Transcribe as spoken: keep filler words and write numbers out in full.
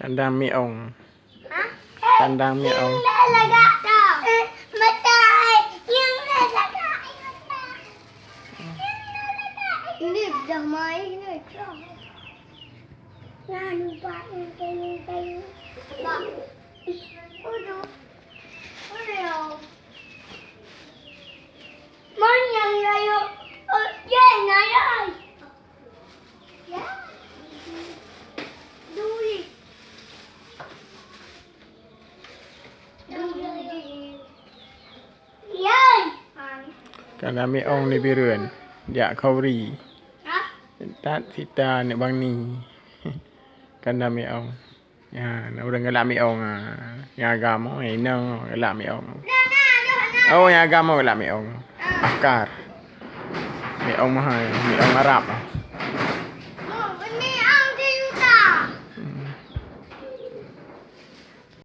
Kandang miong. Kandang miong. Ini dah main ni. Nah, nampak ni, kayu, kayu. Nampak? Udah. Udah. Mana yang kayu? Oh, ya, nah, ya. Ya. Duri. Duri. Yai. Kandang miong di Bireuen, jak khauri. Hah? That sita aneuk bang ni. Kandang miong. Ya, na ureueng galak miong, ah. Nyang agam, oh, inong galak miong. Oh, nyang agam, oh, galak miong. Akar. Miong mahai, miong Arab.